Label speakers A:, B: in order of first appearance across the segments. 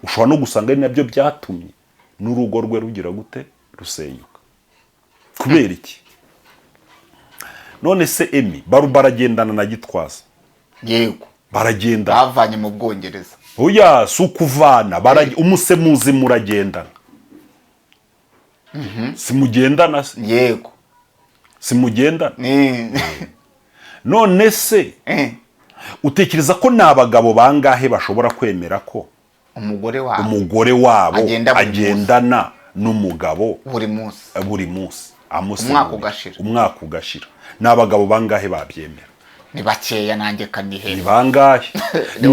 A: Ushobora no gusanga ari nabyo byatumye n'urugo rwe rugira gute? Rusenyuka. Kubera iki? None se Emi, Barubara agendana na Gitwaza?
B: Yego.
A: Baragenda.
B: Bavanye mu Bwongereza.
A: Oya, si ukuvana, umusemuzi muragendana, simugendana se?
B: Yego.
A: Simugendana? None se utekereza ko ni abagabo bangahe bashobora kwemera ko
B: umugore wabo
A: umugore wabo
B: agenda buri munsi.
A: agendana n'umugabo
B: buri munsi?
A: Buri munsi amusemurira.
B: Umwaka ugashira.
A: Umwaka ugashira. Ni abagabo bangahe babyemera?
B: Ni bakeya, nanjye
A: Ni
B: kanihera.
A: bangahe? Ni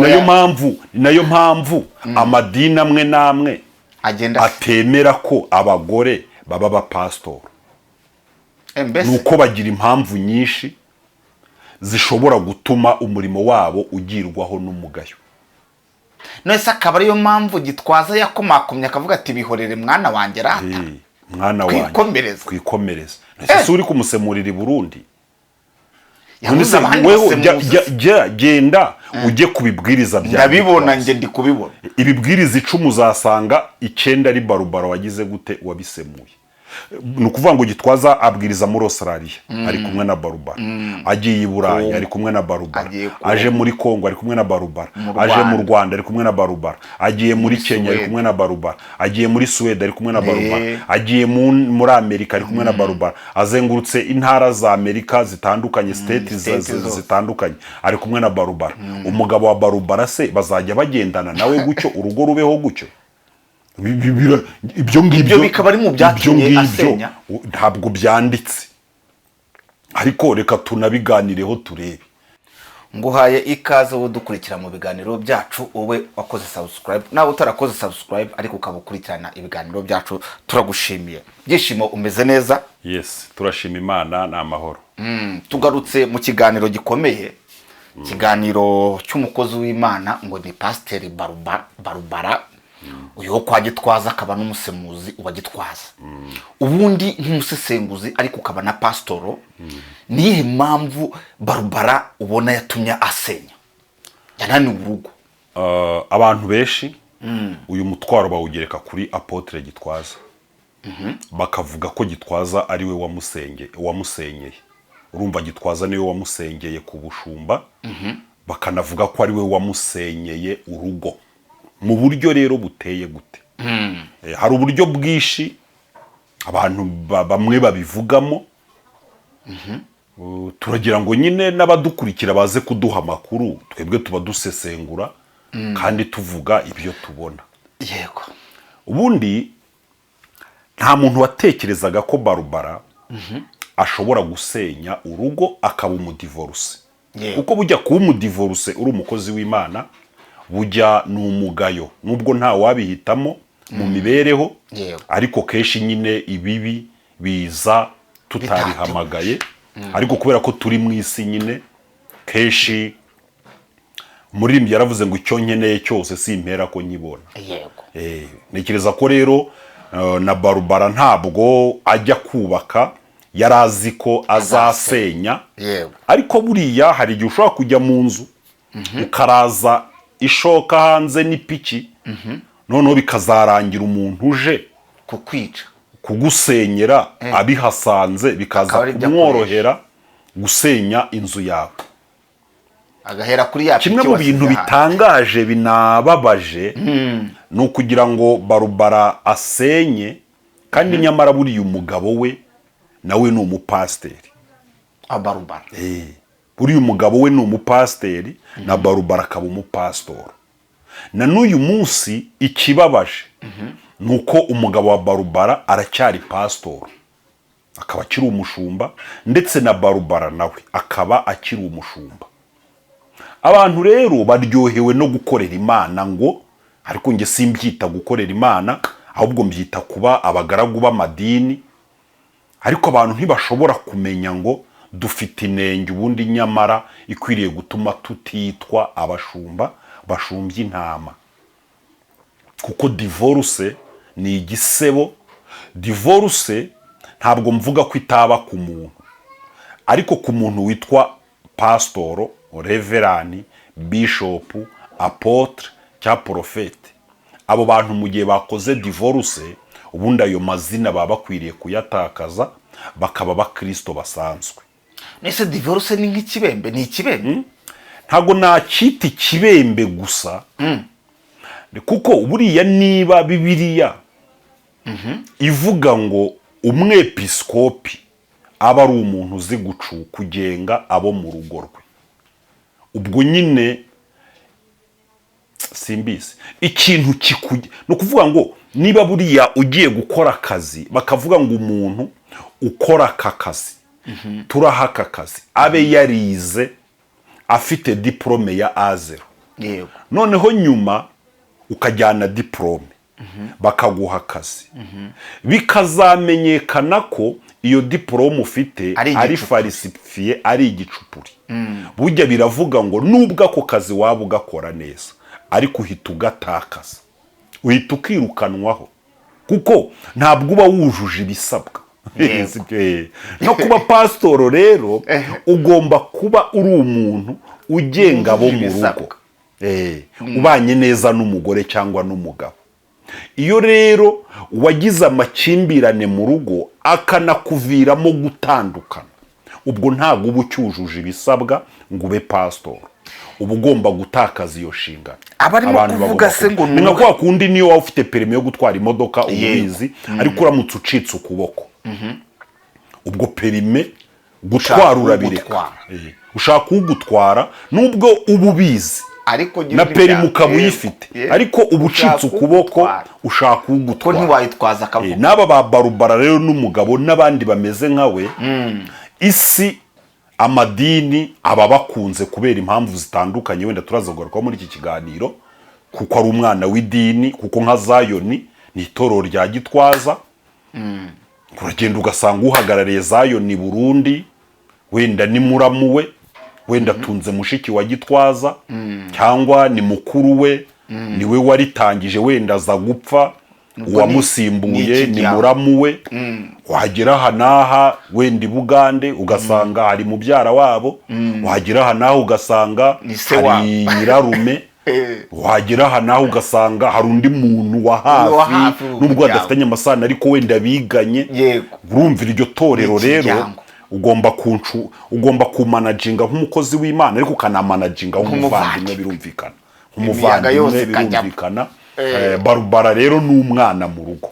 A: nayo mpamvu amadini amwe n'amwe
B: agenda
A: atemera ko abagore baba abapasitori.
B: Mbese
A: Ni uko bagira impamvu nyinshi zishobora gutuma umurimo wabo ugirwaho n'umugayo.
B: None se akaba ariyo mpamvu Gitwaza yakomakomye akavuga ati: "Bihorere mwana wanjye rata."
A: Mwana wanjye.
B: Twikomereze.
A: Twikomereze. Ese si uri kumusemurira i Burundi? None
B: Yabuze
A: se
B: abandi
A: wewe
B: basemuzi?
A: genda ujye kubibwiriza bya
B: Ndabibona.
A: Gitwaza.
B: Njye ndi kubibona.
A: Ibibwiriza 10 uzasanga icyenda ari Barubara wagize gute? Wabisemuye. Ni ukuvuga ngo Gitwaza abwiriza muri Australia ari kumwe na Barubara, agiye i Burayi
B: Kongo.
A: ari kumwe na Barubara,
B: Agiye Kongo.
A: aje muri Kongo ari kumwe na Barubara,
B: Mu
A: aje mu
B: Rwanda.
A: Rwanda ari kumwe na Barubara, agiye muri Kenya ari
B: Suwede.
A: kumwe na Barubara, agiye muri Suwede ari kumwe na Barubara, agiye muri Amerika ari kumwe na Barubara, azengurutse intara za Amerika zitandukanye, state
B: State zose.
A: zitandukanye ari kumwe na Barubara. Umugabo wa Barubara se bazajya bagendana nawe gutyo, urugo rubeho gutyo? Ibyo ngibyo
B: Ibyo bikaba ari mu byatumye
A: ibyo ngibyo
B: asenya?
A: Ntabwo byanditse, ariko reka tunabiganireho turebe.
B: Nguhaye ikaze wowe udukurikira mu biganiro byacu, wowe wakoze subscribe, nawe utarakoze subscribe ariko ukaba ukurikirana ibiganiro byacu, turagushimiye. Byishimo, umeze neza?
A: Yes, turashima Imana, ni amahoro.
B: Tugarutse mu kiganiro gikomeye, ikiganiro cy'umukozi w'Imana ngo ni Pasiteri Barubara, uyu wo kwa Gitwaza, akaba n'umusemuzi wa Gitwaza. Ubundi nk'umusesenguzi ariko ukaba na pasitoro, niyihe mpamvu Barubara ubona yatumye asenya, yananiwe urugo?
A: Abantu benshi uyu mutwaro bawugereka kuri apôtre Gitwaza, bakavuga ko Gitwaza ari we wamusenyeye. Urumva, Gitwaza niwe wamusengeye ku bushumba, bakanavuga ko ari we wamusenyeye urugo. Mu buryo rero buteye gute? Hari uburyo bwinshi abantu bamwe babivugamo. Turagira ngo nyine n'abadukurikira baze kuduha amakuru. Twebwe tuba dusesengura kandi tuvuga ibyo tubona. Ubundi nta muntu watekerezaga ko Barubara ashobora gusenya urugo akaba umudivorce, kuko bujya kuba umudivorce uri umukozi w'Imana bujya ni umugayo, nubwo nta wabihitamo mu mibereho, ariko kenshi nyine ibibi biza tutabihamagaye. Ariko kubera ko turi mu isi nyine, kenshi umuririmbyi yaravuze ngo: "Icyo nkeneye cyose simpera ko nkibona." Ntekereza ko rero na Barubara ntabwo ajya kubaka yari azi ko azasenya. Ariko buriya hari igihe ushobora kujya mu nzu ukaraza ishoka hanze n'ipiki, noneho bikazarangira umuntu uje
B: kukwica,
A: kugusenyera abihasanze, bikaza
B: Akaba ari ibyo
A: kumworohera gusenya inzu yawe.
B: Agahera kuri ya
A: Kimwe
B: piki
A: mu bintu
B: wasize hanze.
A: bitangaje binababaje ni ukugira ngo Barubara asenye, kandi nyamara buriya umugabo we nawe ni umupasiteri.
B: Abarubara?
A: Buriya umugabo we ni umupasiteri, na Barubara akaba umupasitori na n'uyu munsi. Ikibabaje ni uko umugabo wa Barubara aracyari pasitori, akaba akiri umushumba, ndetse na Barubara nawe akaba akiri umushumba. Abantu rero baryohewe no gukorera Imana ngo, ariko njye simbyita gukorera Imana, ahubwo mbyita kuba abagaragu b'amadini. Ariko abantu ntibashobora kumenya ngo dufite inenge ubundi nyamara ikwiriye gutuma tutitwa abashumba bashumbye intama, kuko divorce ni igisebo. Divorce ntabwo mvuga ko itaba ku muntu, ariko ku muntu witwa pasitoro, reverend, bishopu, apôtre cyangwa porofete, Abo bantu mu gihe bakoze divorce, ubundi ayo mazina baba bakwiriye kuyatakaza, bakaba abakristo basanzwe.
B: Nese divorce ni nk'ikibembe? Ni ikibembe?
A: Ntabwo nacyita ikibembe gusa, kuko buriya niba Bibiliya ivuga ngo umwepisikopi aba ari umuntu uzi kugenga abo mu rugo rwe, ubwo nyine simbizi ikintu kikujya. Ni ukuvuga ngo niba buriya ugiye gukora akazi, bakavuga ngo umuntu ukora aka kazi, turaha aka kazi, abe yarize, afite diporome ya A0. Noneho nyuma ukajyana diporome, bakaguha akazi, bikazamenyekana ko iyo diporome ufite
B: ari
A: ari
B: igicupuri.
A: Falsifié, ari igicupuri. Burya biravuga ngo nubwo ako kazi waba ugakora neza, ariko uhita ugatakaza, uhita ukirukanwaho, kuko ntabwo uba wujuje ibisabwa. Sibyo, eh. No kuba pasitoro rero, ugomba kuba uri umuntu ugenga abo mu rugo,
B: ibisabwa.
A: Ubanye neza n'umugore cyangwa n'umugabo. Iyo rero wagize amakimbirane mu rugo akanakuviramo gutandukana, ubwo ntabwo uba ucyujuje ibisabwa ngo ube pasitoro, uba ugomba gutakaza iyo nshingano.
B: Abarimo
A: Abantu
B: kuvuga
A: bagomba
B: se ngo
A: ni nka kwa kundi niyo waba ufite permis yo gutwara imodoka, uba ubizi, ariko uramutse ucitse ukuboko, ubwo permis gutwara urabireka.
B: Ugutwara.
A: Ushaka ugutwara nubwo uba ubizi
B: ariko
A: na permis ukaba uyifite, ariko uba ucitse
B: Ushaka
A: ukuboko,
B: ugutwara.
A: ushaka
B: Ko
A: ugutwara.
B: ntiwayitwaza akavuga.
A: N'aba ba Barubara rero n'umugabo n'abandi bameze nka we, isi, amadini aba bakunze kubera impamvu zitandukanye, wenda turaza kugarukaho muri iki kiganiro, kuko ari umwana w'idini, kuko nka Zayoni ni itorero rya Gitwaza. Uragenda ugasanga uhagarariye Zayoni Burundi wenda ni muramu we, wenda atunze mushiki wa Gitwaza, cyangwa ni mukuru we, niwe waritangije, wenda aza gupfa, uwamusimbuye
B: ni
A: ni
B: ikiryango.
A: muramu we. Wagera aha n'aha, wenda i Bugande, ugasanga hari mubyara wabo, wagera aha n'aha ugasanga
B: Ni se
A: hari
B: wabo.
A: nyirarume, wagera aha n'aha ugasanga hari undi muntu wa
B: Wa
A: hafi,
B: hafi
A: nubwo
B: w'umuryango.
A: badafitanye amasano, ariko wenda biganye. Urumva iryo torero
B: Ni
A: rero
B: ikiryango.
A: ugomba kumanaginga nk'umukozi w'Imana, ariko ukanamanaginga nk'umuvandimwe,
B: Nk'umuvandimwe.
A: birumvikana.
B: Imiyaga yose
A: Nk'umuvandimwe,
B: ikajyamo.
A: birumvikana. Barubara rero ni umwana mu rugo.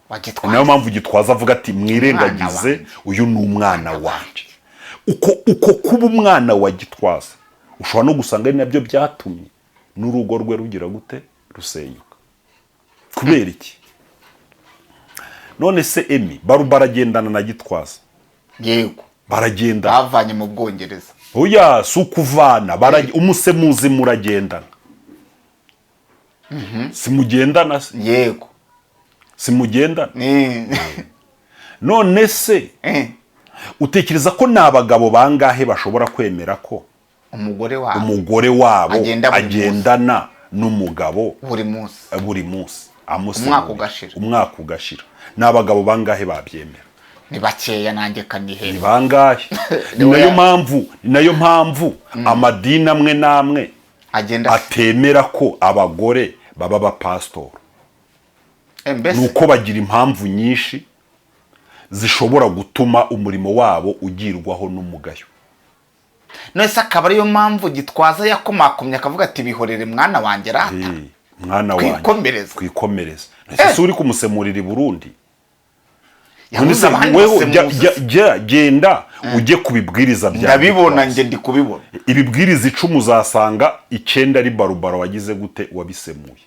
B: Wa
A: Ni
B: Gitwaza.
A: nayo mpamvu Gitwaza avuga ati: "Mwirengagize,
B: Umwana.
A: uyu ni umwana wanjye." Uko kuba umwana wa Gitwaza, ushobora no gusanga ari nabyo byatumye n'urugo rwe rugira gute? Rusenyuka. Kubera iki? None se Emi, Barubara agendana na Gitwaza?
B: Yego.
A: Baragenda.
B: Bavanye mu Bwongereza.
A: Oya, si ukuvana, umusemuzi muragendana, simugendana se?
B: Yego.
A: Simugendana? None se utekereza ko ni abagabo bangahe bashobora kwemera ko
B: umugore wabo
A: umugore wabo
B: agenda buri munsi.
A: agendana n'umugabo
B: buri munsi?
A: Buri munsi amusemurira.
B: Umwaka ugashira.
A: Umwaka ugashira. Ni abagabo bangahe babyemera?
B: Ni bakeya, nanjye
A: Ni
B: kanihera.
A: bangahe? Ni
B: Ni
A: nayo
B: oya.
A: mpamvu, ni nayo mpamvu amadini amwe n'amwe
B: agenda
A: atemera ko abagore baba abapasitori. Ni
B: Mbese
A: uko bagira impamvu nyinshi zishobora gutuma umurimo wabo ugirwaho n'umugayo.
B: None se akaba ariyo mpamvu Gitwaza yakomakomye akavuga ati: "Bihorere mwana wanjye rata."
A: Mwana wanjye.
B: Twikomereze.
A: Twikomereze. Ese si uri kumusemurira i Burundi? None
B: Yabuze
A: se
B: abandi
A: wewe
B: basemuzi.
A: genda ujye ku bibwiriza bya
B: Ndabibona.
A: Gitwaza.
B: Njye ndi kubibona.
A: Ibibwiriza 10 uzasanga icyenda ari Barubara wagize gute? Wabisemuye.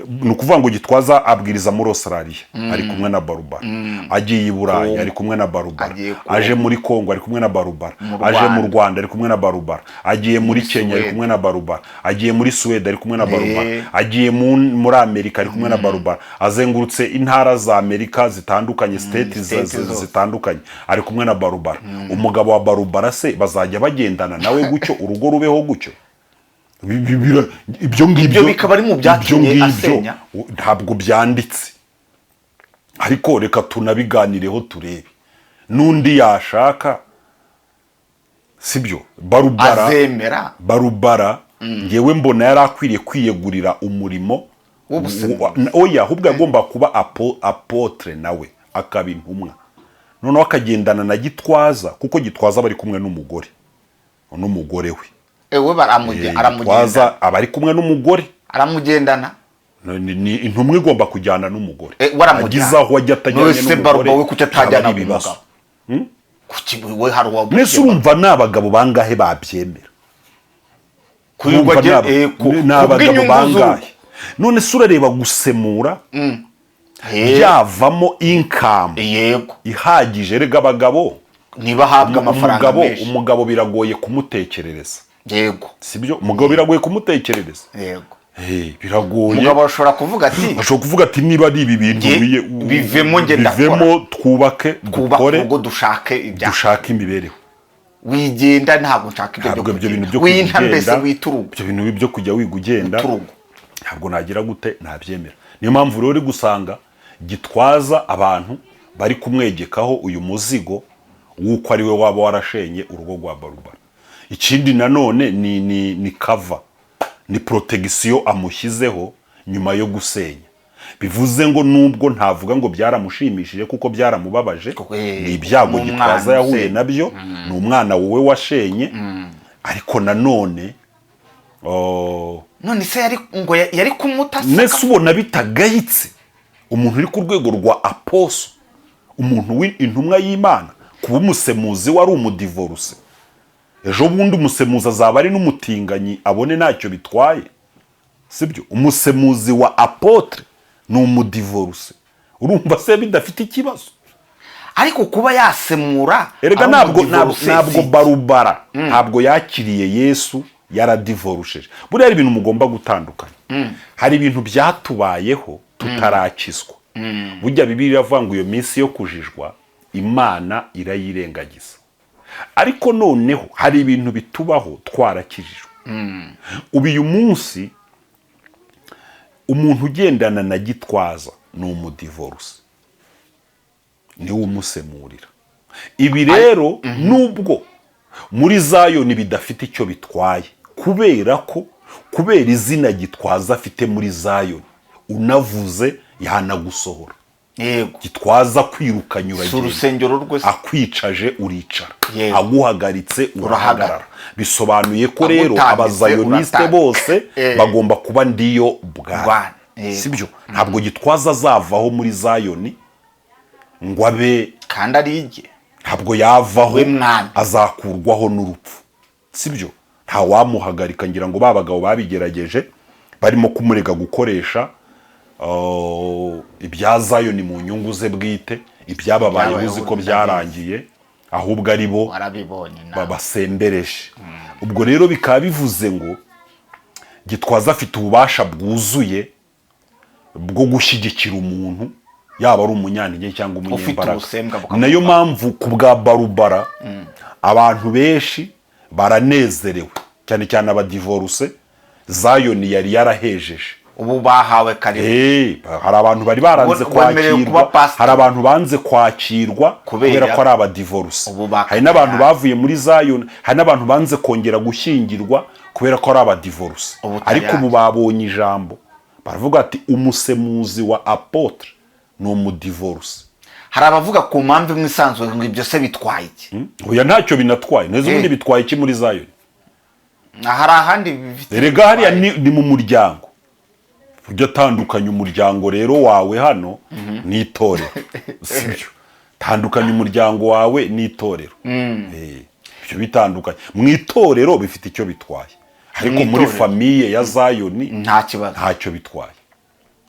A: Ni ukuvuga ngo Gitwaza abwiriza muri Australia ari kumwe na Barubara, agiye i Burayi
B: Kongo.
A: ari kumwe na Barubara,
B: Agiye Kongo.
A: aje muri Kongo ari kumwe na Barubara,
B: Mu
A: aje mu
B: Rwanda.
A: Rwanda ari kumwe na Barubara, agiye muri Kenya ari
B: Suwede.
A: kumwe na Barubara, agiye muri Suwede ari kumwe na Barubara, agiye muri Amerika ari kumwe na Barubara, azengurutse intara za Amerika zitandukanye, state
B: State zose.
A: zitandukanye, ari kumwe na Barubara. Umugabo wa Barubara se bazajya bagendana nawe gutyo, urugo rubeho gutyo? Ibyo ngibyo
B: Ibyo bikaba ari mu byatumye
A: ibyo ngibyo
B: asenya.
A: Ntabwo byanditse, ariko reka tunabiganireho turebe n'undi yashaka, sibyo Barubara?
B: Azemera.
A: Barubara ngewe mbona yari akwiriye kwiyegurira umurimo.
B: W'ubusemuzi.
A: Oya, ahubwo yagomba kuba apôtre, nawe akaba intumwa, noneho akagendana na Gitwaza, kuko Gitwaza aba ari kumwe n'umugore we.
B: We aramugenda.
A: Gitwaza aba ari kumwe n'umugore.
B: Aramugendana.
A: Ni intumwa igomba kujyana n'umugore.
B: We aramujyana.
A: Agize aho ajya atajyanye
B: None se
A: n'umugore,
B: Baruba we kuki atajyana
A: byaba ari ibibazo.
B: umugabo? Kuki we hari uwa
A: Mbese urumva ni abagabo bangahe babyemera?
B: Kwirirwa
A: Urumva ni abagabo
B: kubw'inyungu z'urugo.
A: bangahe? None se urareba gusemura byavamo income ihagije? Rega abagabo,
B: niba ahabwa amafaranga
A: umugabo,
B: menshi.
A: Umugabo biragoye kumutekerereza. Sibyo? Umugabo biragoye kumutekerereza. Biragoye.
B: Umugabo ashobora kuvuga ati:
A: Ashobora kuvuga ati: "Niba ari ibi bintu,
B: Nge bivemo, nge ndakora.
A: bivemo, twubake,
B: twubake
A: dukore,
B: urugo, dushake ibya
A: dushake imibereho."
B: Wigenda, ntabwo nshaka ibyo.
A: Ntabwo ibyo bintu byo
B: winta
A: kujya
B: mbese
A: ugenda,
B: wita urugo.
A: Ibyo bintu byo kujya wiga ugenda,
B: Uturugo.
A: ntabwo nagira gute, nabyemera. Niyo mpamvu rero uri gusanga Gitwaza abantu bari kumwegekaho uyu muzigo w'uko ari we waba warashenye urugo rwa Barubara. Ikindi nanone ni cover, ni protection amushyizeho nyuma yo gusenya. Bivuze ngo nubwo ntavuga ngo byaramushimishije, kuko byaramubabaje, ni ibyago
B: ni
A: Gitwaza
B: umwana
A: yahuye
B: usenya.
A: nabyo, ni umwana wowe washenye, ariko nanone, oh,
B: None se yari ngo yari kumuta se?
A: Nese ubona bitagayitse, umuntu uri ku rwego rwa apostle, umuntu w'intumwa y'Imana, kuba umusemuzi wari umudivorce? Ejo bundi umusemuzi azaba ari n'umutinganyi, abone ntacyo bitwaye, sibyo? Umusemuzi wa apôtre ni umudivorce, urumva se bidafite ikibazo?
B: Ariko kuba yasemura
A: Erega
B: ari
A: ntabwo
B: umudivorce
A: ntabwo Barubara ntabwo yakiriye Yesu yaradivorusheje. Buriya hari ibintu mugomba gutandukanya. Hari ibintu byatubayeho tutarakizwa. Burya Bibiliya iravuga ngo iyo minsi yo kujijwa Imana irayirengagiza. Ariko noneho hari ibintu bitubaho twarakijijwe. Ubu uyu munsi umuntu ugendana na Gitwaza ni umudivorce, niwe umusemurira. Ibi rero, nubwo muri Zayoni bidafite icyo bitwaye, kubera ko kubera izina Gitwaza afite muri Zayoni, unavuze yanagusohora. Gitwaza kwirukanya,
B: Si
A: uragenda.
B: urusengero rwe se?
A: Akwicaje uricara, aguhagaritse urahagarara.
B: Urahagarara.
A: Bisobanuye ko rero
B: Agutambitse,
A: abazayonisite
B: uratambika.
A: bose bagomba kuba ndiyo bwana.
B: Bwana,
A: Sibyo? Ntabwo Gitwaza azavaho muri Zayoni ngo abe
B: Kandi ari ijye.
A: Ntabwo yavaho.
B: We mwami.
A: Azakurwaho n'urupfu, sibyo? Nta wamuhagarika. Ngira ngo ba bagabo babigerageje barimo kumurega gukoresha ibya Zayoni mu nyungu ze bwite. Ibyababayeho
B: Ibyabayeho
A: uzi ko
B: ndabizi.
A: byarangiye, ahubwo ari bo
B: Warabibonye nawe.
A: basembereje. Ubwo rero bikaba bivuze ngo Gitwaza afite ububasha bwuzuye bwo gushyigikira umuntu, yaba ari umunyantege cyangwa umunyembaraga.
B: Ubusembwa bukamuvaho.
A: Nayo mpamvu ku bwa Barubara abantu benshi baranezerewe, cyane cyane abadivorce Zayoni yari yarahejeje.
B: Ubu bahawe karibu.
A: Hari abantu bari baranze
B: Wemerewe kuba
A: kwakirwa.
B: pastor.
A: Hari abantu banze kwakirwa kubera ko ari abadivorce.
B: Ubu bakatiye.
A: Hari n'abantu bavuye muri Zayoni, hari n'abantu banze kongera gushyingirwa kubera ko ari abadivorce.
B: Ubu tayari.
A: Ariko ubu babonye ijambo, baravuga ati: "Umusemuzi wa apôtre ni umudivorce."
B: Hari abavuga ku mpamvu imwe isanzwe ngo: "Ibyo se bitwaye iki?"
A: Oya, ntacyo binatwaye. Neza, ubundi bitwaye iki muri Zayoni?
B: Hari ahandi bifite.
A: Erega hariya ni mu muryango. Ujya atandukanya umuryango rero wawe hano n'itorero, sibyo? Tandukanya umuryango wawe n'itorero. Ibyo bitandukanye. Mu itorero bifite icyo bitwaye, ariko
B: Mu
A: muri
B: itorero.
A: famille ya Zayoni
B: Nta kibazo.
A: ntacyo bitwaye.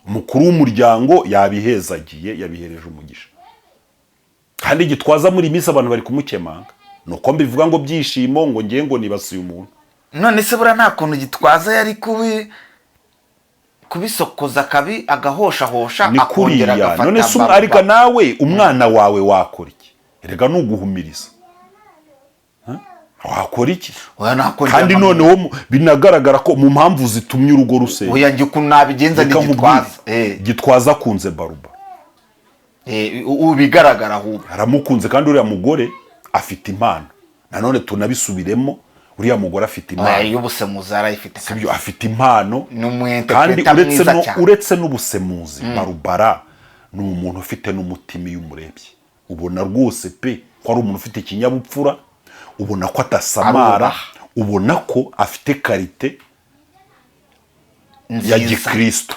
A: Umukuru w'umuryango yabihezagiye, yabihereje umugisha. Kandi Gitwaza muri iyi minsi abantu bari kumukemanga. Ni uko mbivuga ngo byishimo, ngo ngiye ngo nibasiye umuntu.
B: None se buriya nta kuntu Gitwaza yari kubisokoza akabi agahoshahosha,
A: Ni
B: akongera
A: kuriya.
B: agafata
A: None se
B: Baruba?
A: ariko nawe umwana wawe wakora iki? Erega ni uguhumiriza. Huh? Wakora iki?
B: Oya, nakongera
A: Kandi noneho binagaragara ko mu mpamvu zitumye urugo rusenya,
B: Oya, njye ukuntu nabigenza ni
A: reka nkubwire.
B: Gitwaza.
A: Gitwaza akunze Baruba.
B: Ubu bigaragara ahubwo.
A: Aramukunze, kandi uriya mugore afite impano. Nanone tunabisubiremo, Uriya mugore afite
B: Oya,
A: impano.
B: Y'ubusemuzi arayifite.
A: Sibyo, afite impano.
B: Ni
A: Kandi
B: umu-interpreter
A: uretse
B: mwiza
A: no
B: cyane.
A: Uretse n'ubusemuzi, Barubara ni umuntu ufite n'umutima. Iyo umurebye ubona rwose pe ko ari umuntu ufite ikinyabupfura, ubona ko adasamara,
B: Arubaha.
A: ubona ko afite qualité ya
B: Nziza.
A: gikristo,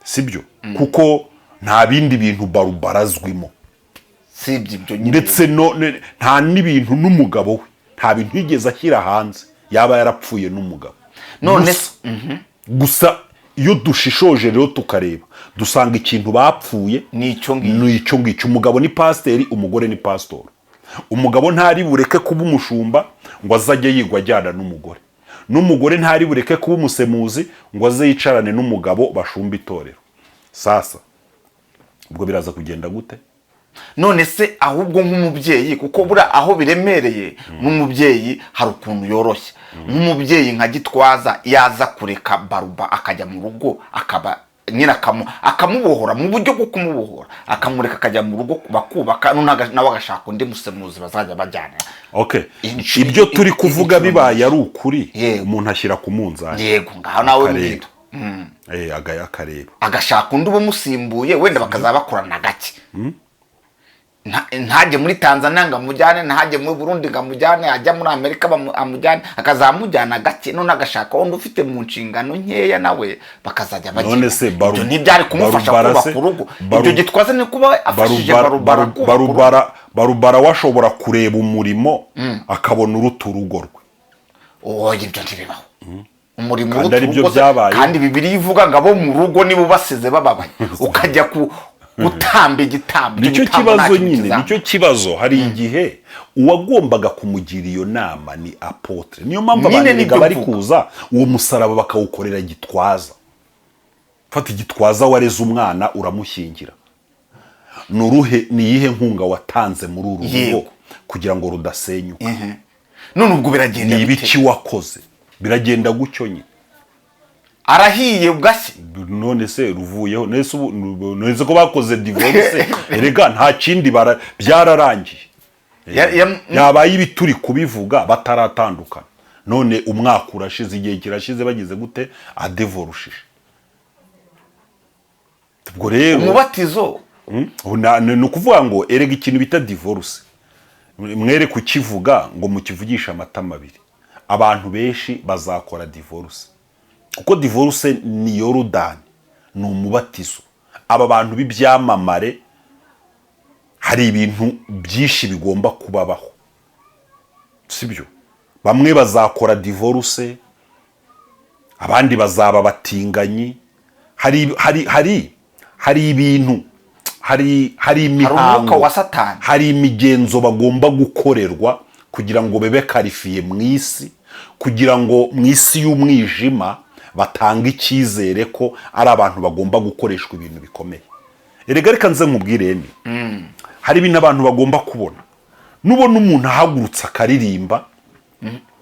A: sibyo? Kuko nta bindi bintu Barubara azwimo.
B: Sibye ibyo nyine.
A: Ndetse no nta n'ibintu n'umugabo we, nta bintu yigeze ashyira hanze yaba yarapfuye n'umugabo.
B: None
A: Gusa iyo dushishoje rero tukareba, dusanga ikintu bapfuye
B: Ni icyo ngicyo.
A: Ni icyo ngicyo. Umugabo ni pasiteri, umugore ni pasitori. Umugabo ntari bureke kuba umushumba ngo azajye yigwa ajyana n'umugore, n'umugore ntari bureke kuba umusemuzi ngo aze yicarane n'umugabo bashumba itorero. Sasa ubwo biraza kugenda gute?
B: None se ahubwo nk'umubyeyi, kuko buriya aho biremereye n'umubyeyi hari ukuntu yoroshye, nk'umubyeyi nka Gitwaza yaza kureka Baruba akajya mu rugo, akaba nyine akamubohora mu buryo bwo kumubohora, akamureka akajya mu rugo bakubaka, noneho nawe agashaka undi musemuzi bazajya bajyana.
A: Okay. Ibyo turi kuvuga bibaye ari ukuri, umuntu ashyira ku munzani.
B: Yego, ngaho nawe
A: Akareba.
B: mbwira.
A: Akareba.
B: Agashaka undi umusimbuye, wenda bakazaba bakorana gake. Ntajye muri Tanzania ngo amujyane, ntajye muri Burundi ngo amujyane, ajya muri Amerika amujyane, akazamujyana gake, none agashaka undi ufite mu nshingano nkeya nawe bakazajya bagenda.
A: None se
B: Ibyo ntibyari kumufasha
A: Barubara
B: kubaka urugo? Ibyo Gitwaza ni kuba afashije Barubara kubaka urugo.
A: Barubara washobora kureba umurimo akabona uruta urugo rwe.
B: Oya, ibyo ntibibaho. Umurimo
A: Kandi
B: uruta
A: ari byo
B: urugo se,
A: byabaye.
B: kandi Bibiliya ivuga ngo abo mu rugo niba ubasize bababaye ukajya ku gutamba igitambo, icyo
A: Nicyo
B: gitambo nta
A: kibazo
B: kintu
A: nyine.
B: kizaba.
A: Nicyo kibazo. Hari igihe uwagombaga kumugira iyo nama ni apôtre. Niyo mpamvu
B: Nyine
A: abantu
B: nibyo
A: erega bari
B: mvuga.
A: kuza uwo musaraba bakawukorera Gitwaza. Fata Gitwaza, wareze umwana, uramushyingira. Ni uruhe, ni iyihe nkunga watanze muri uru rugo kugira ngo rudasenyuka?
B: None ubwo biragenda
A: Ni
B: bite?
A: ibiki wakoze? Biragenda gutyo nyine.
B: Arahiye ugashye.
A: None se ruvuyeho? None se none se ko bakoze divorce, erega nta kindi, byararangiye. Yabaye ibi turi kubivuga bataratandukana, none umwaka urashize, igihe kirashize, bagize gute, adivorushije. Ubwo rero
B: Umubatizo.
A: Ni ukuvuga ngo erega ikintu bita divorce, mwere kukivuga ngo mukivugishe amatama abiri. Abantu benshi bazakora divorce, kuko divorce ni Yorodani, ni umubatizo. Aba bantu b'ibyamamare hari ibintu byinshi bigomba kubabaho, sibyo? Bamwe bazakora divorce, abandi bazaba abatinganyi. Hari ibintu, hari
B: Hari umwuka
A: imihango
B: wa Satani.
A: Hari imigenzo bagomba gukorerwa kugira ngo babe qualifié mu isi, kugira ngo mu isi y'umwijima batange icyizere ko ari abantu bagomba gukoreshwa ibintu bikomeye. Erega reka nze nkubwire, ni hari ibintu abantu bagomba kubona. Nubona umuntu ahagurutse akaririmba,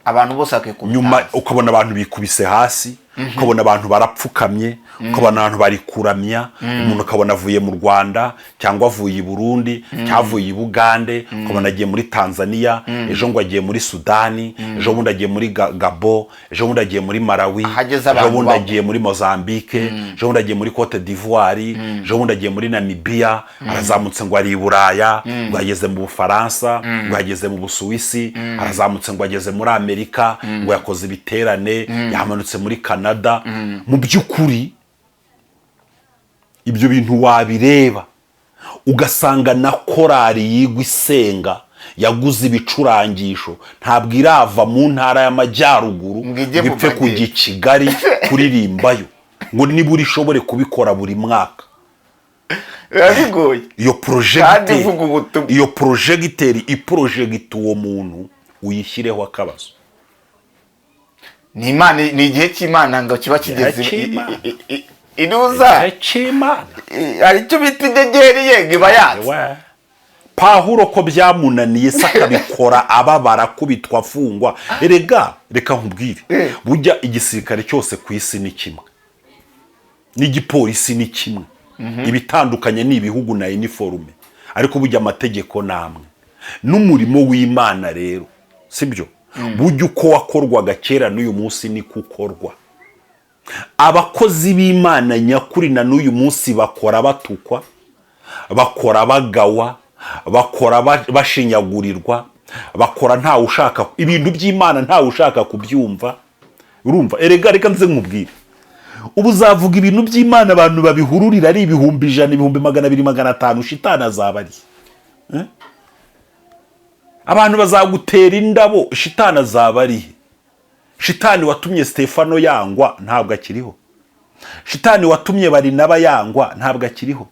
B: Abantu bose bakikubita
A: nyuma
B: hasi.
A: ukabona abantu bikubise hasi, ukabona abantu barapfukamye, ukabona abantu bari kuramya umuntu, ukabona avuye mu Rwanda cyangwa avuye i Burundi cyangwa avuye i Bugande, ukabona agiye muri Tanzania, ejo ngo agiye muri Sudani, ejo bundi agiye muri Gabo, ejo bundi agiye muri Malawi,
B: Ahageze
A: ejo
B: abantu
A: bundi
B: bagwa.
A: agiye muri Mozambique, ejo bundi agiye muri Cote d'Ivoire, ejo bundi agiye muri Namibia, arazamutse ngo ari i Buraya, ngo ageze mu Bufaransa, ngo ageze mu Busuwisi, arazamutse ngo ageze muri Amerika, ngo yakoze ibiterane, yamanutse muri Canada. Mu by'ukuri ibyo bintu wabireba ugasanga na korari yigwa isenga yaguze ibicurangisho ntabwo irava mu ntara y'amajyaruguru
B: Ngo ijye
A: ngo
B: mu
A: ipfe kujya i Kigali kuririmbayo, ngo nibura ishobore kubikora buri mwaka.
B: Biba bigoye.
A: Iyo
B: Kandi
A: projecteur,
B: ivuga ubutumwa.
A: iyo projecteur iprojegita uwo muntu, uyishyireho akabazo.
B: Ni Imana, ni igihe cy'Imana ngo kiba kigeze.
A: Igihe cy'Imana.
B: Iruza
A: Cy'Imana.
B: Hari icyo bita inyenyeri ye ngo iba yatse.
A: We. Pahuro ko byamunaniye se akabikora ababara, akubitwa, afungwa? Erega reka nkubwire, burya igisirikare cyose ku isi ni kimwe n'igipolisi ni kimwe. Ibitandukanye ni ibihugu na uniforme, ariko burya amategeko ni amwe. N'umurimo w'Imana rero sibyo. Burya uko wakorwaga kera n'uyu munsi niko ukorwa. Abakozi b'Imana nyakuri na n'uyu munsi bakora batukwa, bakora bagawa, bakora bashinyagurirwa, bakora ntawe ushaka ibintu by'Imana, ntawe ushaka kubyumva. Urumva, erega reka nze nkubwire, ubu uzavuga ibintu by'Imana abantu babihururira ari 100,000, 200,000, 500,000, shitani azaba ari? Abantu bazagutera indabo, shitani azaba ari? Shitani watumye Stefano yangwa ntabwo akiriho. Shitani watumye Barinaba yangwa ntabwo akiriho.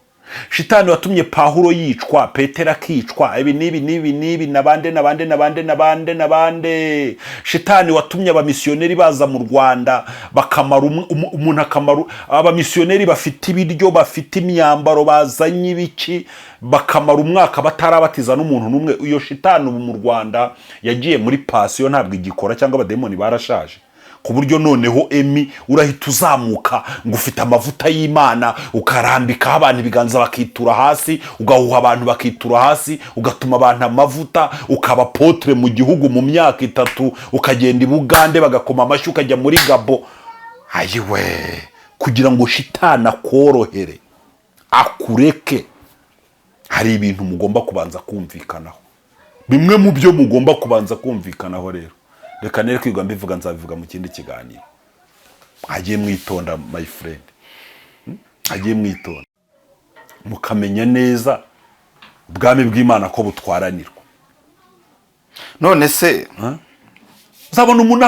A: Shitani watumye Pawulo yicwa, Petero akicwa, ibi n'ibi n'ibi n'ibi, n'abande n'abande n'abande n'abande n'abande. Shitani watumye abamisiyoneri baza mu Rwanda bakamara umuntu akamara, abamisiyoneri bafite ibiryo, bafite imyambaro, bazanye ibiki, bakamara umwaka batarabatiza n'umuntu n'umwe. Iyo shitani ubu mu Rwanda yagiye muri pansiyo, ntabwo igikora, cyangwa abademoni barashaje, ku buryo noneho emi urahita uzamuka ngo ufite amavuta y'Imana, ukarambikaho abantu ibiganza bakitura hasi, ugahuha abantu bakitura hasi, ugatuma abantu amavuta, ukaba apôtre mu gihugu mu myaka 3, ukagenda i Bugande bagakoma amashyi, ukajya muri Gabo. Ayiwe, kugira ngo shitani akorohere akureke, hari ibintu mugomba kubanza kumvikanaho. Bimwe mu byo mugomba kubanza kumvikanaho rero, reka nere kwiga mbivuga, nzabivuga mu kindi kiganiro. Mwagiye mwitonda, my friend. Mwagiye mwitonda mukamenya neza ubwami bw'Imana ko butwaranirwa.
B: None se
A: Uzabona umuntu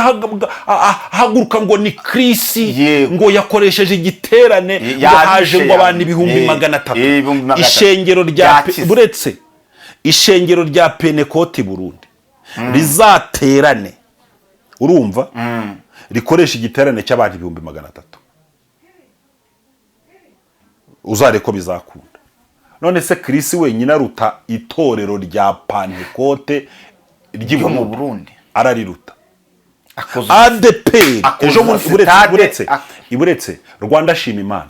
A: ahaguruka ngo ni Kirisi, ngo yakoresheje igiterane, ngo haje ngo abantu 300,000.
B: 300,000.
A: Ishengero rya
B: Byakize.
A: Buretse ishengero rya Penekoti Burundi rizaterane, urumva, rikoresha igiterane cy'abantu 300,000, uzare ko bizakunda. None se Kirisi wenyine aruta itorero rya Pantekote ry'i
B: Ryo mu
A: Burundi?
B: Burundi.
A: Arariruta.
B: Akoze
A: ADEPR
B: Akoze
A: ejo bundi buretse
B: stade,
A: buretse iburetse Rwanda Shima Imana,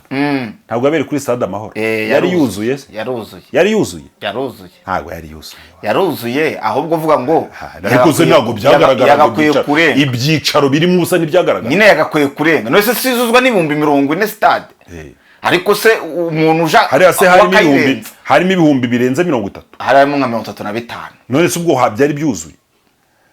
A: ntabwo yabereye kuri Stade Amahoro? Yari yuzuye se?
B: Yaruzuye.
A: Yari yuzuye?
B: Yaruzuye.
A: Ntabwo yari yuzuye.
B: Yaruzuye, ahubwo uvuga ngo
A: Ariko se ntabwo byagaragaraga?
B: Yagakwiye kurenga.
A: Ibyicaro birimo ubusa, ntibyagaragara.
B: Nyine yagakwiye kurenga. None se sizuzwa n'40,000 stade? Ariko se umuntu uja
A: Hariya se harimo ibihumbi
B: wakayirenza?
A: Harimo ibihumbi birenze 30.
B: Harimo nka 35.
A: None se ubwo byari byuzuye?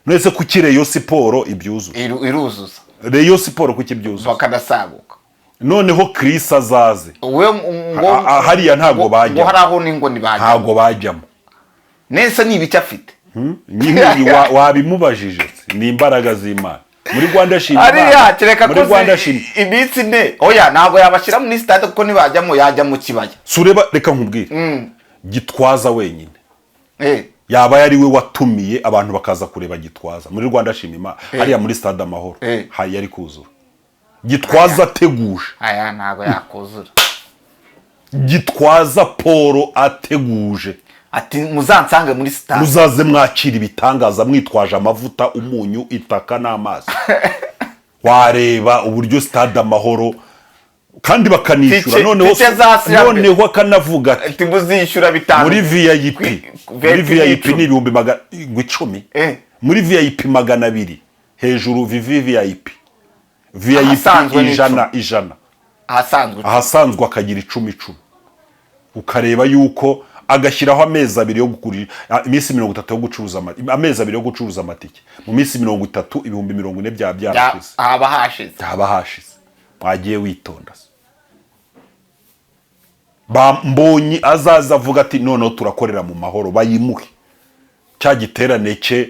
A: None se kuki Rayon Sport ibyuzuye?
B: Iruzuza.
A: Rayon Sport kuki byuzuye?
B: Bakanasaguka.
A: Noneho Chris azaze.
B: We ngo
A: Hariya ntabwo bajya.
B: Ngo hari aho n'ingo ntibajya.
A: Ntabwo bajyamo.
B: Nese ni ibiki afite?
A: Nyine wabimubajije se? Ni imbaraga z'Imana muri Rwanda Shima
B: Hariya
A: Imana.
B: kereka
A: Muri
B: ko
A: Rwanda Shima
B: iminsi 4, oya, ntabwo yabashyira muri stade, kuko ntibajyamo, yajya mu kibaya.
A: Si ureba, reka nkubwire, Gitwaza wenyine yaba yari we watumiye abantu bakaza kureba Gitwaza muri Rwanda Shima Imana hariya muri Stade Amahoro, hari yari kuzura Gitwaza ateguje.
B: Aya ntabwo yakuzura.
A: Gitwaza Paul ateguje.
B: Ati muzansange muri stade.
A: Muzaze mwakira ibitangaza mwitwaje amavuta, umunyu, itaka n'amazi. Wareba uburyo Stade Amahoro, kandi bakanishyura. Noneho
B: Tike za
A: noneho akanavuga ati
B: Ati muzishyura 5.
A: Muri VIP, muri
B: VIP
A: VIP
B: ni
A: ni ibihumbi magana ngo 10. Muri VIP 200 hejuru, VVIP, VIP
B: Ahasanzwe ni
A: 100, 100.
B: Ahasanzwe.
A: Ahasanzwe akagira 10 10, ukareba yuko agashyiraho amezi 2 yo kugura, iminsi 30 yo gucuruza amezi 2 yo gucuruza amatike. Mu minsi 30 40,000 byaba byarashize.
B: Haba hashize.
A: Byaba hashize. Wagiye witonda se? Ba Mbonyi azaza avuga ati noneho turakorera mu Mahoro, bayimuhe cya giterane cye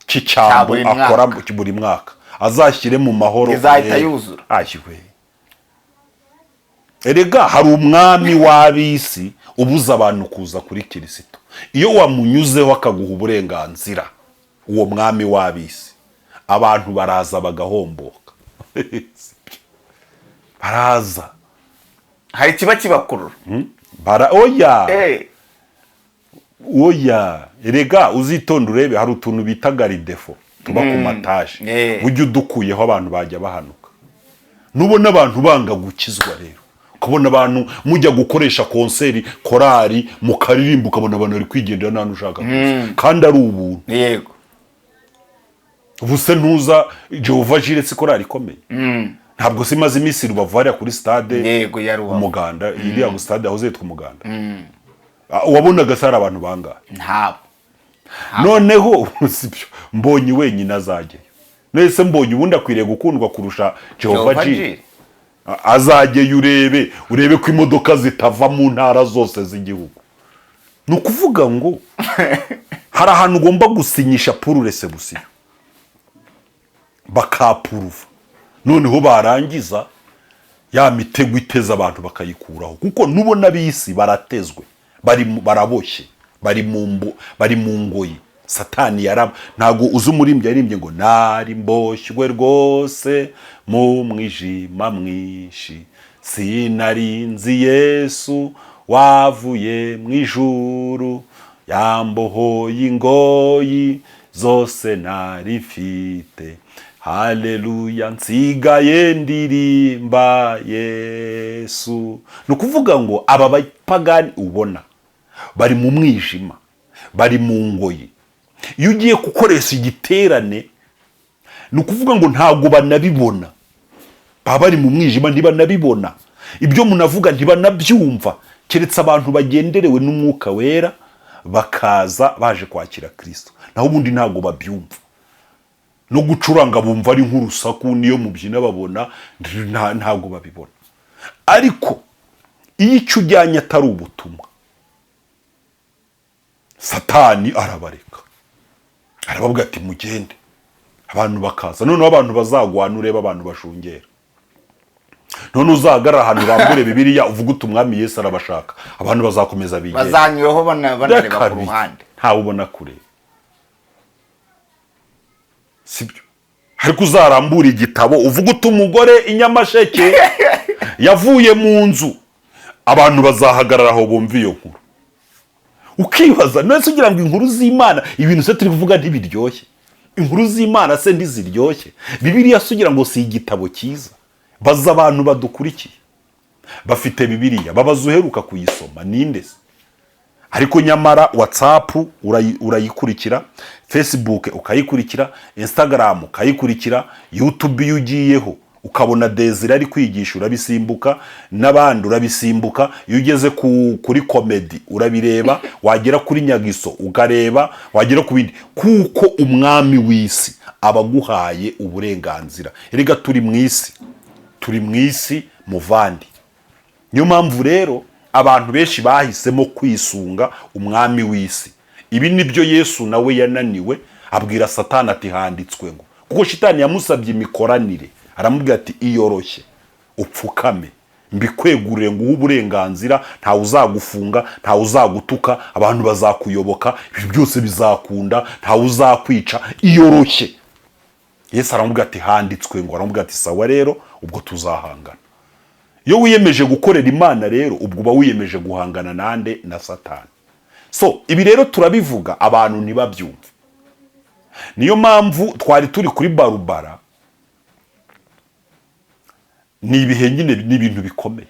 A: cy'icyambu
B: Cya buri mwaka.
A: Akora buri mwaka, azashyire mu Mahoro.
B: Izahita yuzura.
A: Ayiwe, erega hari umwami w'ab'isi ubuza abantu kuza kuri Kirisito. Iyo wamunyuzeho akaguha uburenganzira, uwo mwami w'ab'isi, abantu baraza bagahomboka, baraza.
B: Hari ikiba kibakurura.
A: Bara oya. Oya, erega uzitonda urebe, hari utuntu bita garde-fou tuba ku mataje. Ujya udukuyeho, abantu bajya bahanuka. Nubona abantu banga gukizwa rero, ukabona abantu mujya gukoresha concert, korari mukaririmba, ukabona abantu bari kwigendera, nta n'ushaka kuza kandi ari ubuntu. Ubu se ntuza Jehova Jireh, si korali ikomeye? Ntabwo se imaze iminsi Rubavu hariya kuri stade?
B: Yego, ya Rubavu.
A: Umuganda, iriya stade yahoze yitwa Umuganda. Wabonaga se hari abantu bangahe?
B: Ntabo.
A: Noneho sibyo, Mbonyi wenyine azajyayo. Nese Mbonyi ubundi akwiriye gukundwa kurusha Jehova
B: Jehova
A: Jireh?
B: Jireh.
A: Azajyayo urebe ko imodoka zitava mu ntara zose z'igihugu. Ni ukuvuga ngo hari ahantu ugomba gusinyisha pour réception, bakapuruva, noneho barangiza ya mitego iteza abantu bakayikuraho, kuko nubona ab'isi baratezwe, baraboshye, bari mu ngoyi Satani yaraba. Ntabwo uzi umurimbyi yaririmbye ngo: "Nari mboshywe rwose mu mwijima mwinshi, sinari nzi Yesu wavuye mu ijuru, yambohoye ingoyi zose nari mfite, haleluya, nsigaye ndirimba Yesu." Ni ukuvuga ngo aba bapagani ubona bari mu mwijima, bari mu ngoyi. Iyo ugiye gukoresha igiterane, ni ukuvuga ngo ntabwo banabibona, baba bari mu mwijima, ntibanabibona ibyo munavuga, ntibanabyumva, keretse abantu bagenderewe n'Umwuka Wera bakaza baje kwakira Kirisito. Naho ubundi ntabwo babyumva, no gucuranga bumva ari nk'urusaku, niyo mubyina babona ntabwo babibona. Ariko iyo icyo ujyanye atari ubutumwa, Satani arabareka, arababwira ati: "Mugende." Abantu bakaza, noneho abantu bazagwana, urebe abantu bashungera. None uzahagarara ahantu urambure Bibiliya, uvuge uti: "Umwami Yesu arabashaka," abantu bazakomeza bigende.
B: Bazanyuraho banareba ku
A: Reka
B: ruhande.
A: Ntawe ubona kure, sibyo? Ariko uzarambura igitabo uvuge uti: "Umugore i Nyamasheke yavuye mu nzu," abantu bazahagarara aho bumva iyo nkuru. Ukibaza none se ugira ngo inkuru z'Imana, ibintu se turi kuvuga ntibiryoshye? Inkuru z'Imana se ntiziryoshye? Bibiliya se ugira ngo si igitabo cyiza? Baza abantu badukurikiye bafite Bibiliya, babaza uheruka kuyisoma ninde se? Ariko nyamara WhatsApp urayikurikira, Facebook ukayikurikira, Instagram ukayikurikira, YouTube iyo ugiyeho ukabona Desire ari kwigisha urabisimbuka, n'abandi urabisimbuka. Iyo ugeze kuri comedy urabireba, wagera kuri Nyagiso ukareba, wagera ku bindi, kuko umwami w'isi aba aguhaye uburenganzira. Erega turi mu isi, turi mu isi muvandi. Niyo mpamvu rero abantu benshi bahisemo kwisunga umwami w'isi. Ibi nibyo Yesu nawe yananiwe, abwira Satani ati: "Handitswe ngo," kuko Shitani yamusabye imikoranire, aramubwira ati: "Iyoroshye upfukame mbikwegurire, nguhe uburenganzira, ntawe uzagufunga, ntawe uzagutuka, abantu bazakuyoboka, ibi byose bizakunda, ntawe uzakwica, iyoroshye." Yesu aramubwira ati: "Handitswe ngo." Aramubwira ati: "Sawa rero, ubwo tuzahangana." Iyo wiyemeje gukorera Imana rero, ubwo uba wiyemeje guhangana nande? Na Satani. So ibi rero turabivuga abantu ntibabyumve. Niyo mpamvu twari turi kuri Barubara. Ni ibihe nyine, ni ibintu bikomeye.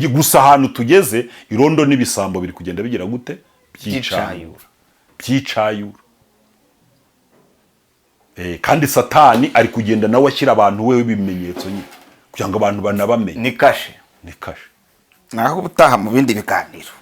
A: Gusa ahantu tugeze, irondo n'ibisambo biri kugenda bigira gute? Byicayura, byicayura. Kandi Satani ari kugenda nawe ashyira abantu we ibimenyetso nyine kugira ngo abantu banabamenye.
B: Ni kashe.
A: Ni kashe.
B: Naho ubutaha mu bindi biganiro.